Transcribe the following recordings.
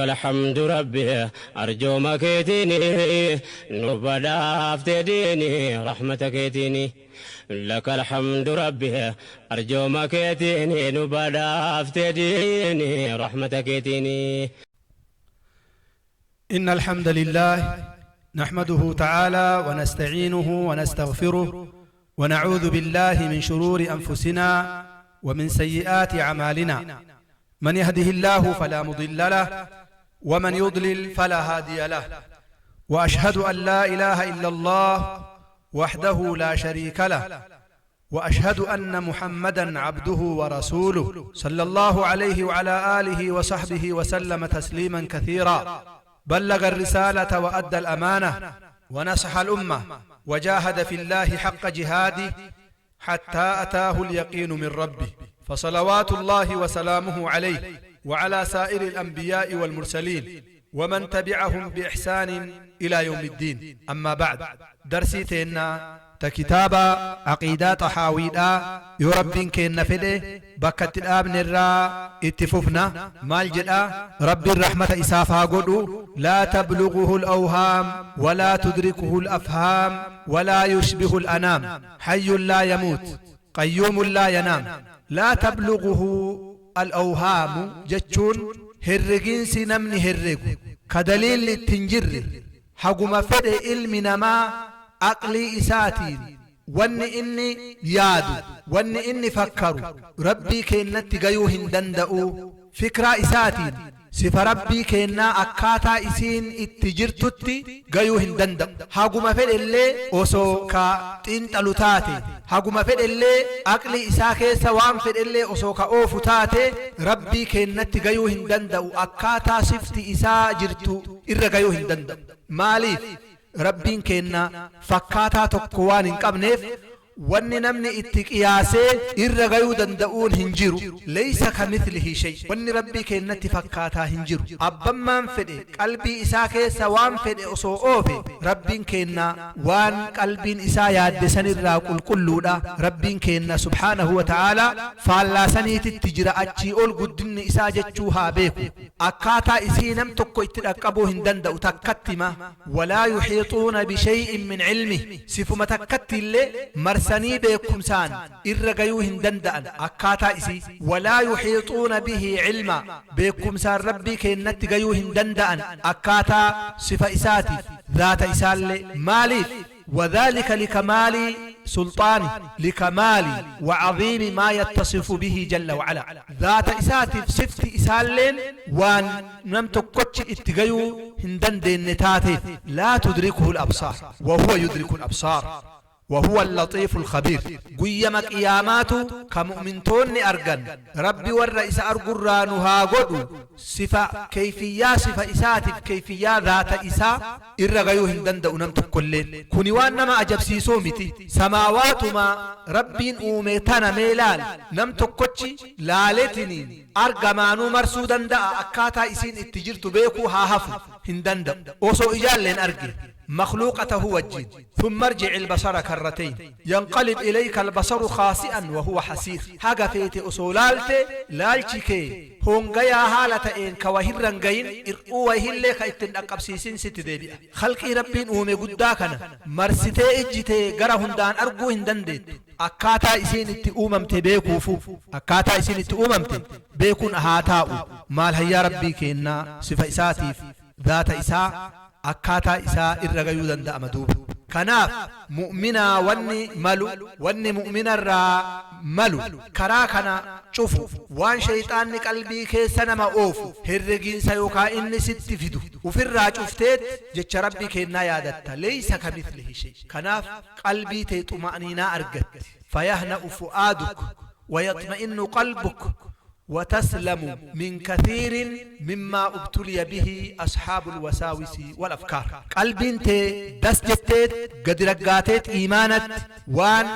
الحمد ربي أرجو مكيتني نبدا ديني رحمتك يتيني لك الحمد ربي أرجو مكيتني نبدا ديني رحمتك يتيني. إن الحمد لله نحمده تعالى ونستعينه ونستغفره ونعوذ بالله من شرور أنفسنا ومن سيئات أعمالنا، من يهده الله فلا مضل له ومن يضلل فلا هادي له، وأشهد أن لا إله إلا الله وحده لا شريك له، وأشهد أن محمدا عبده ورسوله صلى الله عليه وعلى آله وصحبه وسلم تسليما كثيرا. بلغ الرسالة وأدى الأمانة ونصح الأمة وجاهد في الله حق جهاده حتى أتاه اليقين من ربه، فصلوات الله وسلامه عليه وعلى سائر الأنبياء والمرسلين ومن تبعهم بإحسان إلى يوم الدين. أما بعد، درسي تينا تكتاب عقيدة طحاويدا يربين كين فده بكت الآبن الرا اتففنا مال جدا رب الرحمة إسافا قدو لا تبلغه الأوهام ولا تدركه الأفهام ولا يشبه الأنام، حي لا يموت قيوم لا ينام. لا تبلغه الأوهام جتشون هرقين سنمني هرقو كدليل التنجر حقما فد علم نما عقلي إساتين واني إني يادو واني إني فكروا ربي كينت غيوهن دندأو فكرة إساتين صفة ربي كينا أكاتا إسين اتجرتتي غيوهن دندأ حقما فد اللي أسو كتنتلو تاتي حقما فد اللي عقلي إساكي سوام فد اللي أسو كأوفو تاتي ربي كينت غيوهن دندأو أكاتا صفتي إسا جرتو إر غيوهن دندأ. ماليف ربين كينا فكاتا تقوان قبنف واني نمني اتقياسي إر غيو دندؤون هنجرو ليس كمثله شيء. واني ربي كينا تفكاتا هنجرو أبما فدي قلبي إساكي سوام فدي أسو أوفي ربين كينا وان قلبين إسا يادسن الراقل كلودا ربين كينا سبحانه وتعالى فالا سنيت التجرى أتشي أول قدن إسا جتشوها بيكو أكاتا إسينم تكو اتلقبو هندندأ تكتما ولا يحيطون بشيء من علمه سفما تكتي اللي مرسني بكمسان إرغيوهن دندأن أكاتا إسي ولا يحيطون به علما بكمسان ربي كينت غيوهن دندأن أكاتا صفة إساتي ذات إسال مالي وذلك لكمال سلطانه لكمال وعظيم ما يتصف به جل وعلا. ذات إساتي صفت إسال وان نمتكتش اتغيو هندن دين لا تدركه الأبصار وهو يدرك الأبصار وهو اللطيف الخبير. قيم قيامات كمؤمنتون أرجن ربي والرئيس أرجرانها قدو صفة كيفية صفة إساتف كيفية ذات إساء إرغيوهن دندأ نمت كلين كنوان ما أجب سيسومتي سماوات ما ربين أوميتنا ميلال نمت كتشي لالتنين أرجمانو مرسو دندأ أكاتا إسين اتجرت بيكو هاهفو هندندأ أوسو إجال لين أرجي مخلوقته وجد. ثم ارجع البصر كرتين ينقلب إليك البصر خاسئا وهو حسير. حاجة فيت أصولالت لالشيكي هونغيا هالتين كوهرنغين إرقوه اللي كايتن أقبسيسين ست ديبيا خلقي ربين أومي قداكنا مرستي إجتي غرهن دان أرقوهن دندت أكاتا إسين اتئومم تبيكوفو أكاتا إسين اتئومم تبيكون أهاتاو مال هيا ربي كينا صفة إساتي ذات إساء أكاتا إساء إرغيو دندأ مدوب. كناف مؤمنا واني ملو واني مؤمنا را ملو كراكنا شوفوا وان شيطان قلبي كيسنا ما أوفو هرقين سيوكا إني ست فيدو وفي الراج أفتيت جتش ربي كينا يادتا ليس كمثله شيء. كناف قلبي تطمئنينا أرقت فيهنأ فؤادك ويطمئن قلبك وتسلم من كثير مما ابتلي به أصحاب الوساوس والأفكار. قلبي انت دسجتت قد رقاتت إيمانت وان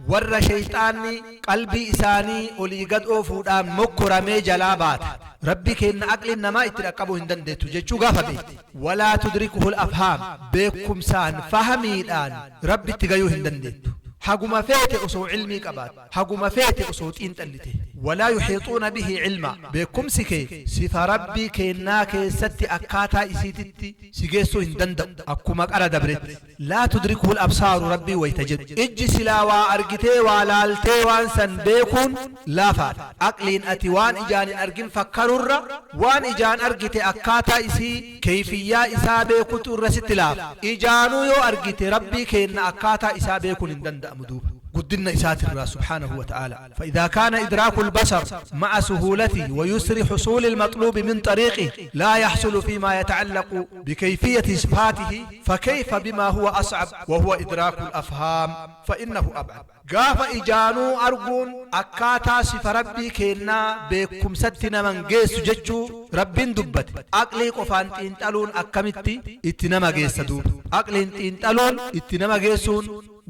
ور شيطاني قلبي إساني ولي قد أوفو دام مكرمي جلابات ربي كإن عقل إنما اترقبه هندندتو جتشو غافة ولا تدركه الأفهام بكم سان فهمي الآن ربي تغيو هندندتو. Haguma feete osoo cilmii qabaate, haguma feete osoo xiinxallite, walaa yuxiixuuna bihi cilma, beekumsi kee sifa Rabbii keennaa keessatti akkaataa isiititti si geessuu hin danda'u. Akkuma qara dabretti, laa tudrikuhu absaaru Rabbii wayta jedhu, ijji silaa waa argitee, waa laaltee waan san beekuun laafaadha. Aqliin ati waan ijaan hin argin fakkarurra, waan ijaan argite akkaataa isii, keeyfiyyaa isaa beekutu irra sitti laafa. Ijaanuu yoo argite Rabbii keenna akkaataa isaa beekuun hin danda'amu duuba guddina isaatirraa سبحانه وتعالى. فإذا كان إدراك البصر مع سهولته ويسر حصول المطلوب من طريقه لا يحصل فيما يتعلق بكيفية صفاته، فكيف بما هو أصعب وهو إدراك الأفهام، فإنه أبعد. Gaafa ijaanuu arguun akkaataa sifa Rabbii keennaa beekumsatti naman geessu jechuu Rabbiin dubbate, aqlii qofaan xiinxaluun akkamitti itti nama geessa duuba? Aqliin xiinxaluun itti nama geessuun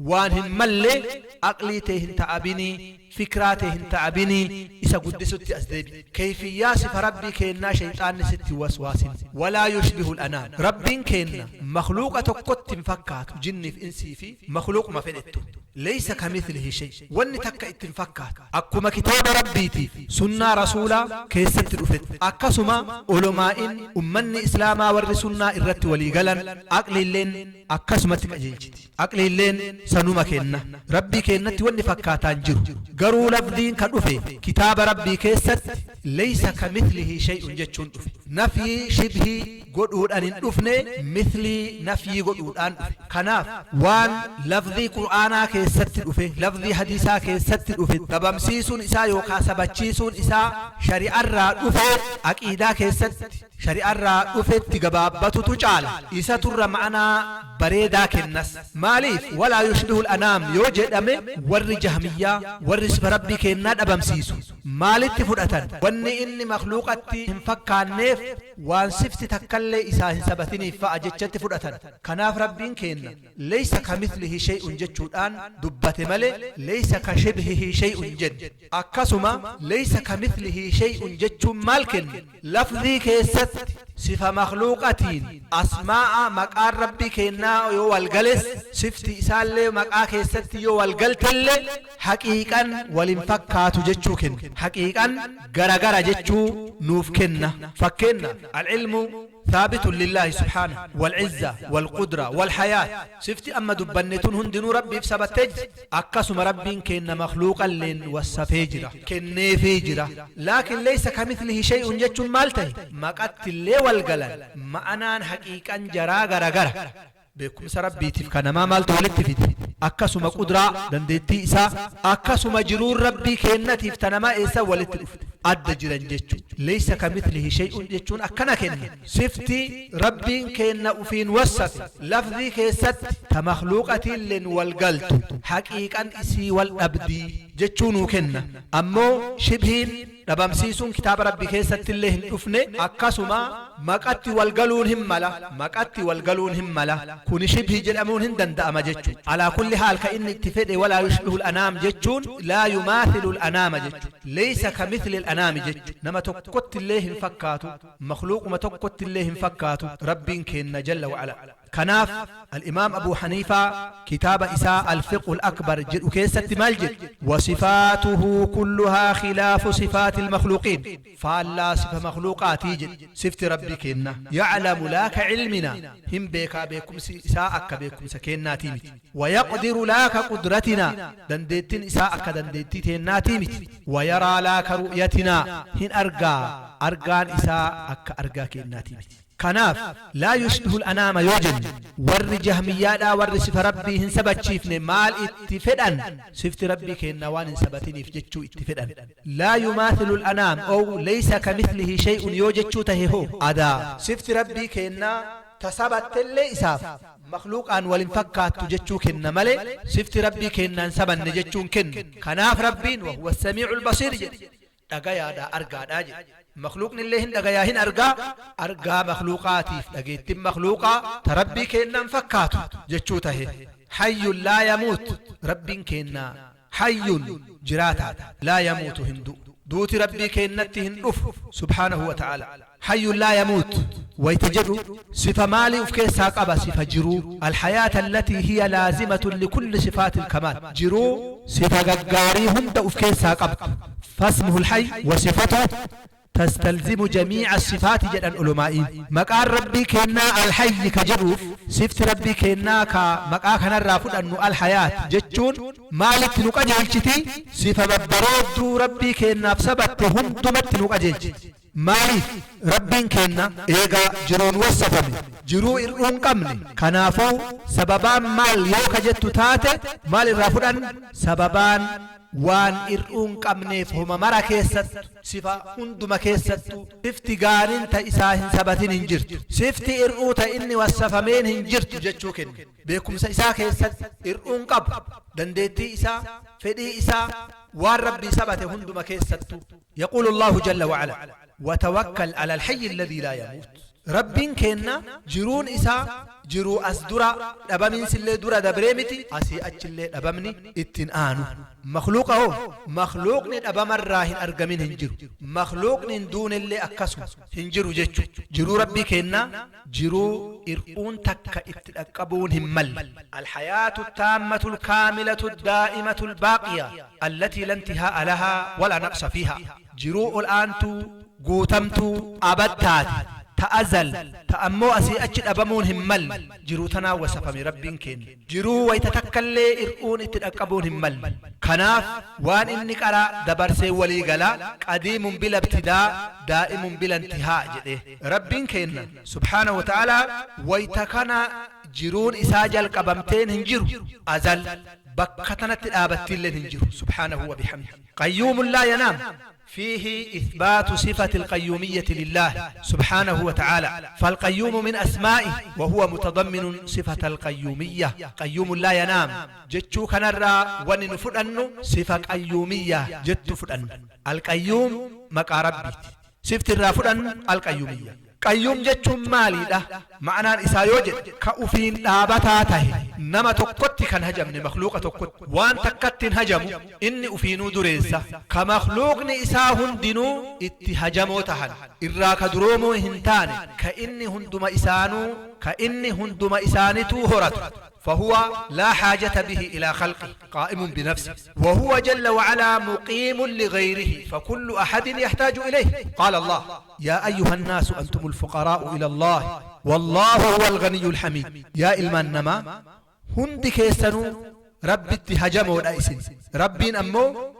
waan hin malle. Aqlii tee hin ta'abinii, fikraa tee hin ta'abinii, isa guddisutti as deebi. Kayfiyyaa sifa Rabbii keennaa shayxaanni sitti waswaasin. Walaa yushbihu alanaam, Rabbiin keenna makluuqa tokkotti hin fakkaatu, jinniif insii fi makluuquma fedhettu. Laysa kamithlihi shay, wanni takka itti hin fakkaatu. Akkuma kitaaba Rabbiitiif sunnaa Rasuulaa keessatti dhufetti, akkasuma olomaa'in ummanni Islaamaa warri sunnaa irratti walii galan, aqliilleen akkasumatti qajeelchiti, aqliilleen sanuma kenna. Rabbii keennatti wanni fakkaataan jiru. Garuu lafdiin ka dhufe kitaaba Rabbii keessatti laysa kamithlihi shay'un jechuun dhufe. Nafyii shibhii godhuudhaan hin dhufne, mithlii nafyii godhuudhaan dhufe. Kanaaf waan lafdii Qur'aanaa keessatti dhufe, lafdii hadiisaa keessatti dhufe dhabamsiisuun isaa yookaan sabachiisuun isaa shari'arraa dhufe, aqiidaa keessatti shari'arraa dhufetti gabaabbatutu caala, isa turra ma'anaa bareedaa kennas. Maaliif? Walaa yushbihu anaam yoo jedhame, warri Jahmiyyaa, warri sifa Rabbii kennaa dhabamsiisu maalitti fudhatan? Wanni inni makluuqatti hin fakkaanneef waan sifti takkallee isaa hin sabatiniif fa'a jechatti fudhatan. Kanaaf Rabbiin kenna laysa kamithlihi shay'un jechuudhaan dubbate malee laysa ka shibhihi shay'un jedhe. Akkasuma laysa kamithlihi shay'un jechuun maal kenne? Lafdii keessatti sifa makluuqatiin asmaa'a maqaan Rabbii kennaa yoo walgales, sifti isaallee maqaa keessatti yoo walgaltellee, haqiiqan walin fakkaatu jechuu kenna, haqiiqan garagara jechuu nuuf kenna. Fakkeenna, العلم ثابت لله سبحانه، والعزة والقدرة والحياة. سفتي أما دبنتون هندنو ربي في سبتج. أكسم ربي كن مخلوقا لين والسفيجرة كن فيجرة، لكن ليس كمثله شيء جتش مالته ما قتل اللي والقلن ما حقيقا جرا غرا غرا. Beekumsa Rabbiitiif kan namaa maaltu walitti fide? Akkasuma qudraa, dandeettii isaa, akkasuma jiruun Rabbii kennatiif ta namaa eessa walitti dhufte? Adda jiran jechu. Laysa kamithlihi shay'un jechuun akkana kenna. Sifti Rabbiin kenna ufiin wassafe lafdii keessatti ta makluuqatiilleen wal galtu haqiiqan isii wal dhabdii jechuu nuu kenna. Ammoo shibhiin dhabamsiisuun kitaaba Rabbii keessatti illee hin dhufne. Akkasuma maqatti wal galuun hin mala, maqatti wal galuun hin mala, kuni shibhii jedhamuun hin danda'ama jechu. Alaa kulli haal, ka inni itti fedhe walaa yushbihu anaam jechuun laa yumaathilu anaama jechu, laysa kamithli anaami jechu. Nama tokkotti illee hin fakkaatu, makluuquma tokkotti illee hin fakkaatu Rabbiin kenna jalla wa'ala. Kanaaf Alimaam Abu Haniifaa kitaaba isaa Alfiqhu Akbar jedhu keessatti maal jedhe? وصفاته كلها خلاف صفات المخلوقين، faallaa sifa makluuqaatii jedhe sifti Rabbii kenna. يعلم لا كعلمنا، hin beekaa, beekumsi isaa akka beekumsa kennaatii miti. ويقدر لا كقدرتنا، dandeettiin isaa akka dandeettii teennaatii miti. ويرى لا كرؤيتنا، hin argaa, argaan isaa akka argaa kennaatii miti. Kanaaf laa yushbihu anaama yoo jenne, warri Jahmiyyaadhaa, warri sifa Rabbii hin sabachiifne maal itti fedhan? Sifti Rabbii kennaa waan hin sabatiniif jechuu itti fedhan. Laa yumaathilu anaam ow laysa kamithlihi shay'un yoo jechuu tahe hoo, adaa sifti Rabbii kennaa tasabattellee isaaf makluuqaan walin fakkaattu jechuu kenna malee sifti Rabbii kennaan sabanne jechuun kenna. Kanaaf Rabbiin وهو السميع البصير jedhe, dhagayaadha, argaadha jedhe. Makluuqni illee hin dhagayaa, hin argaa. Argaa makluuqaatiif dhageettiin makluuqaa ta Rabbii kennaan fakkaatu jechuu tahe. حي لا يموت، Rabbiin kennaa hayyun, jiraataadha, لا يموت, hin du'u, duuti Rabbii kennatti hin dhufu سبحانه وتعالى. حي لا يموت. Wayta jedhu sifa maalii uf keessaa qaba? Sifa jiruu, alhayaata allatii hiya laazimatun likulli sifaati ilkamaal, jiruu sifa gaggaarii hunda uf keessaa qabdu. Fasmuhu alhayy wa sifatuhu tastalzimu jamiica sifaati jedhan ulumaa'iin. Maqaan Rabbii keennaa Alhayyi ka jedhuuf sifti Rabbii keennaa ka maqaa kanarraa fudhannu Alhayaat jechuun maalitti nu qajeelchiti? Sifa babbareedduu Rabbii keennaaf sabatte hundumatti nu qajeelchiti. Maaliif? Rabbiin keenna eega jiruun wassafame, jiruu ir'uu hin qabne. Kanaafuu sababaan maal yoo ka jettu taate maal irraa fudhanna? Sababaan waan ir'uu hin qabneef homa mara keessattu, sifa hunduma keessattuu, sifti gaarin ta isaa hin sabatin hin jirtu. Sifti ir'uu ta inni wassafameen hin jirtu jechuu kenna. Beekkumsa isaa keessatti ir'uu hin qabu. Dandeettii isaa, fedhii isaa, waan Rabbii sabate hunduma keessattuu. Yaquulu Allaahu jalla wa'alaa, Watawakkal alal hayyi alladhii laa yamuut. Rabbiin keenna jiruun isaa jiruu as dura dhabamiinsillee dura dabree miti, asii achillee dhabamni itti hin aanu. Makhluuqa hoo? Makhluuqni dhabamarraa hin argamin hin jiru. Makhluuqni hin duunellee akkasuma hin jiru jechu. Jiruu Rabbii keennaa jiruu ir'uun takka itti dhaqqabuun hin malle. Alhayaatu attaammatu alkaamilatu addaa'imatu albaaqiya allatii laa intihaa'a lahaa walaa naqsa fiihaa. Jiruu ol aantuu, guutamtuu, abad taate, ta azal, ta ammoo asii achi dhabamuun hin malle, jiruu tanaan wasafame Rabbiin keenna. Jiruu wayta takkallee ir'uun itti dhaqqabuun hin malle. Kanaaf waan inni qara dabarseen walii gala, qadiimun bila ibtidaa, daa'imun bila intihaa jedhee. Rabbiin keenna, subhaanahu wa ta'aalaa, wayta kana jiruun isaa jalqabamteen hin jiru, azal, bakka tanatti dhaabattiilleen hin jiru, subhaanahu wa bihamdihi. Qayyuumun laa yanaam, fiihi ithbaatu sifati alqayyuumiyyati lillaahi, subhaanahu wa ta'aalaa. Falqayyuumu min asmaa'ihi wa huwa mutadamminun sifata alqayyuumiyyah. Qayyuumun laa yanaam jechuu kanarraa wanni nu fudhannu sifa qayyuumiyyaah jettu fudhanna. Alqayyuum maqaa Rabbiiti. Sifti irraa fudhannu Al-Qayyuumiyya. Qayyuum jechuun maalii dha? Ma'anaan isaa yoo jedhe, ka ufiin dhaabataa tahe, nama tokkotti kan hajamne, makhluuqa tokkotti, waan takkatti hin hajamu, inni ufiinuu dureessa, ka makhluuqni isaa hundinuu itti hajamoo tahan, irraa ka duroomoo hin taane, ka inni hunduma isaanuu, ka inni hunduma isaanituu horatu. فهو لا حاجة به إلى خلقه قائم بنفسه، وهو جل وعلا مقيم لغيره، فكل أحد يحتاج إليه. قال الله: يا أيها الناس أنتم الفقراء إلى الله والله هو الغني الحميد. Yaa ilmaan namaa, hundi keessanuu Rabbitti hajamoodha isin, Rabbiin ammoo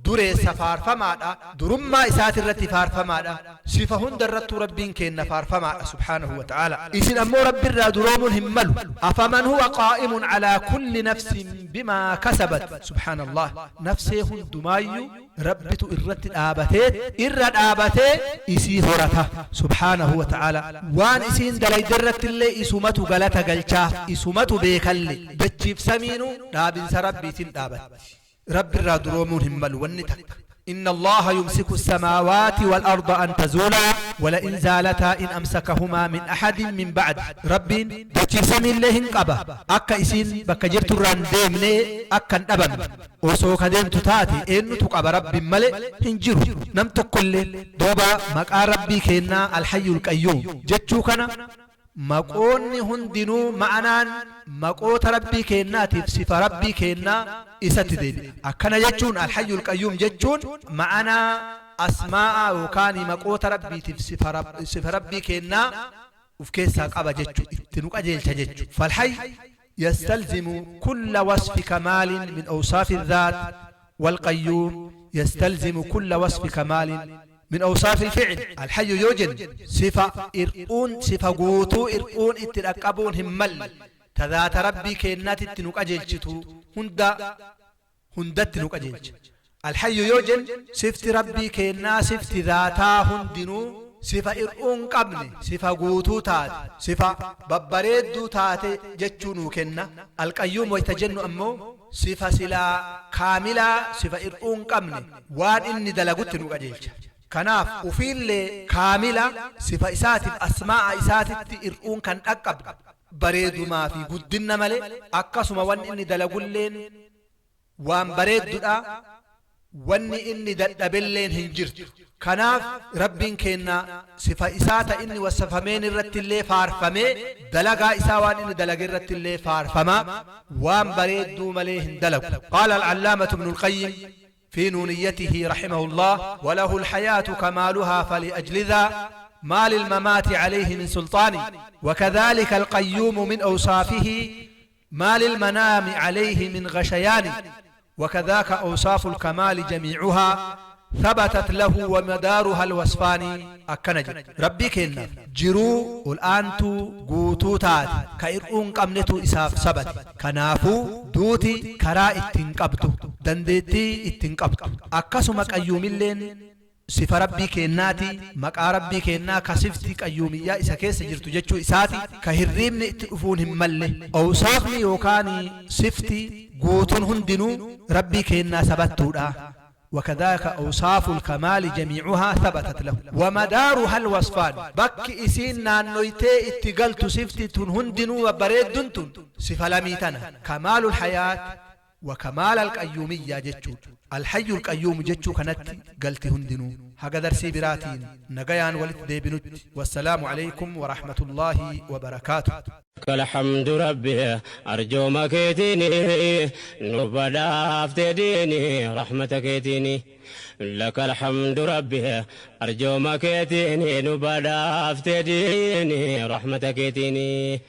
dureessa faarfamaadha, durummaa isaatirratti faarfamaadha, sifa hundarrattuu Rabbiin keenna faarfamaadha subhaanahu wa ta'aalaa. Isin ammoo Rabbirraa duroomuun hin malu. Afaman huwa qaa'imun alaa kulli nafsin bimaa kasabat. Subhaanallaah, nafsee hundumaayyuu Rabbitu irratti dhaabateet irra dhaabatee isii horata subhaanahu wa ta'aalaa. Waan isiin dalayderrattillee isumatu galata galchaaf, isumatu beekalle. Dachiif samiinuu dhaabinsa Rabbiitin dhaabatti. Rabbirraa duroomuun hin malu wanni takka. Inna Allaaha yumsiku assamaawaati wal arda an tazuulaa wa la'in zaalataa in amsakahumaa min ahadin min ba'dih. Rabbiin dachiif samiillee hin qaba, akka isiin bakka jirturraa hin deemne, akka hin dhabamne. Osoo ka deemtu taate eennutu qaba Rabbiin male? Hin jiru nam tokkolleen. Duuba maqaa Rabbii keennaa Alhayyul Qayyuum jechuu kana Maqoonni hundinuu ma'anaan maqoota Rabbii keennaatiif sifa Rabbii keennaa isatti deebi'a. Akkana jechuun Al-Hayyul Qayyuum jechuun ma'anaa asmaa'a yookaani maqoota Rabbiitiif sifa Rabbii keennaa uf keessaa qaba jechu, itti nu qajeelcha jechu. Fal-Hayy yastalzimu kulla wasfi kamaalin min awsaafi al-dhaat wal-Qayyuum yastalzimu kulla wasfi kamaalin Min awsaafil fi'l, Al-Hayyu yoo jenne, sifa ir'uun, sifa guutuu ir'uun itti dhaqqabuun hin malle, ta zaata Rabbii keennaatitti nu qajeelchitu hunda hundatti nu qajeelcha. Al-Hayyu yoo jenne, sifti Rabbii keennaa sifti zaataa hundinuu sifa ir'uu hin qabne, sifa guutuu taate, sifa babbareedduu taate jechuu nuu kenna. Al-Qayyuum wayta jennu ammoo, sifa silaa kaamilaa, sifa ir'uu hin qabne, waan inni dalagutti nu qajeelcha. Kanaaf ufiillee kaamila, sifa isaatiif asmaa'a isaatitti ir'uun kan dhaqqabne bareedumaa fi guddinna malee, akkasuma wanni inni dalagulleen waan bareeddudha, Wanni inni dadhabelleen hin jirtu. Kanaaf Rabbiin keenna sifa isaa ta inni wasafameen irratti illee faarfamee, dalagaa isaa waan inni dalage irratti illee faarfama, waan bareedduu malee hin dalagu. Qaala alcallaamatu ibnu alqayyim في نونيته رحمه الله: وله الحياة كمالها فلأجل ذا ما للممات عليه من سلطان، وكذلك القيوم من أوصافه ما للمنام عليه من غشيان، وكذاك أوصاف الكمال جميعها ثبتت له ومدارها الوصفان. Akkana jedhe: Rabbii keennaaf jiruu ol'aantuu guutuu taate ka hir'uun qabnetu isaaf sabate. Kanaafuu duuti karaa ittiin qabdu, dandeettii ittiin qabdu. Akkasuma qayyuumilleen sifa Rabbii keennaati, maqaa Rabbii keennaa ka sifti qayyuumiyyaa isa keessa jirtu jechuu isaati, ka hirriibni itti dhufuun hin malle. Awsaafni yookaan sifti guutuun hundinuu Rabbii keennaa sabattuudha. وكذاك أوصاف الكمال جميعها ثبتت له ومدارها الوصفان. Bakki isiin naannoytee itti galtu sifti tun hundinuu babbareeddun tun sifa lamii tana, كمال الحياة وكمال القيومية jechuudha. الحي القيوم jechuu kanatti galti hundinuu. Haga darsii biraatiin nagayaan walitti deebinutti, والسلام عليكم ورحمة الله وبركاته. لك الحمد ربي arjooma keetiini nu badhaafte diini rahmata keetiini. لك الحمد ربي arjooma keetiini nu badhaafte diini rahmata keetiini.